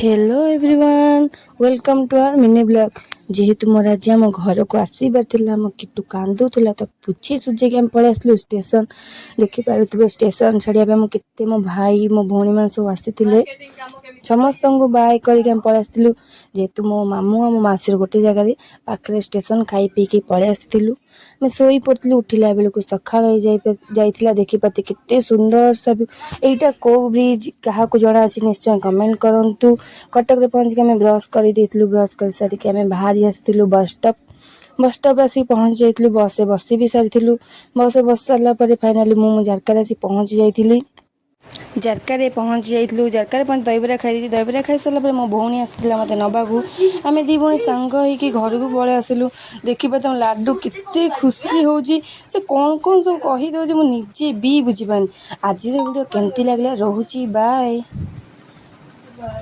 Hello everyone, welcome to our mini vlog। ଯେହେତୁ ମୋର ଆଜି ଆମ ଘରକୁ ଆସିବାର ଥିଲା, ଆମ କିଟୁ କାନ୍ଦୁଥିଲା, ତାକୁ ବୁଝେଇ ସୁଝେଇକି ଆମେ ପଳେଇ ଆସିଲୁ ଷ୍ଟେସନ। ଦେଖିପାରୁଥିବେ, ଷ୍ଟେସନ ଛାଡ଼ିବା ପାଇଁ ମୁଁ କେତେ, ମୋ ଭାଇ, ମୋ ଭଉଣୀମାନେ ସବୁ ଆସିଥିଲେ। ସମସ୍ତଙ୍କୁ ବାଏ କରିକି ଆମେ ପଳେଇ ଆସିଥିଲୁ। ଯେହେତୁ ମୋ ମାମୁଁ ଆଉ ମୋ ମାଉସୀର ଗୋଟେ ଜାଗାରେ ପାଖରେ ଷ୍ଟେସନ, ଖାଇ ପିଇକି ପଳେଇ ଆସିଥିଲୁ। ଆମେ ଶୋଇ ପଡ଼ିଥିଲୁ, ଉଠିଲା ବେଳକୁ ସକାଳ ହେଇଯାଇ ଯାଇଥିଲା। ଦେଖିପାରୁଥିବେ କେତେ ସୁନ୍ଦର ସବୁ। ଏଇଟା କୋଉ ବ୍ରିଜ, କାହାକୁ ଜଣା ଅଛି, ନିଶ୍ଚୟ କମେଣ୍ଟ କରନ୍ତୁ। କଟକରେ ପହଞ୍ଚିକି ଆମେ ବ୍ରସ୍ କରିଦେଇଥିଲୁ। ବ୍ରସ୍ କରିସାରିକି ଆମେ ବାହାରି ଆସିଥିଲୁ ବସ୍ ଷ୍ଟପ୍। ବସ୍ ଷ୍ଟପ୍ ଆସିକି ପହଞ୍ଚି ଯାଇଥିଲୁ। ବସ୍ରେ ବସି ବି ସାରିଥିଲୁ। ବସ୍ରେ ବସି ସାରିଲା ପରେ ଫାଇନାଲି ମୁଁ ମୋ ଜାରକାରେ ଆସି ପହଞ୍ଚି ଯାଇଥିଲି। ଜାରକାରେ ପହଞ୍ଚି ଯାଇଥିଲୁ। ଜାରକାରେ ପହଞ୍ଚି ଦହିବରା ଖାଇ ଦେଇଛି। ଦହିବରା ଖାଇସାରିଲା ପରେ ମୋ ଭଉଣୀ ଆସିଥିଲା ମୋତେ ନେବାକୁ। ଆମେ ଦୁଇ ଭଉଣୀ ସାଙ୍ଗ ହେଇକି ଘରକୁ ପଳେଇ ଆସିଲୁ। ଦେଖିବା ତମ ଲାଡ଼ୁ କେତେ ଖୁସି ହେଉଛି। ସେ କ'ଣ କ'ଣ ସବୁ କହିଦେଉଛି, ମୁଁ ନିଜେ ବି ବୁଝିପାରୁନି। ଆଜିର ଭିଡ଼ିଓ କେମିତି ଲାଗିଲା? ରହୁଛି, ବାଏ।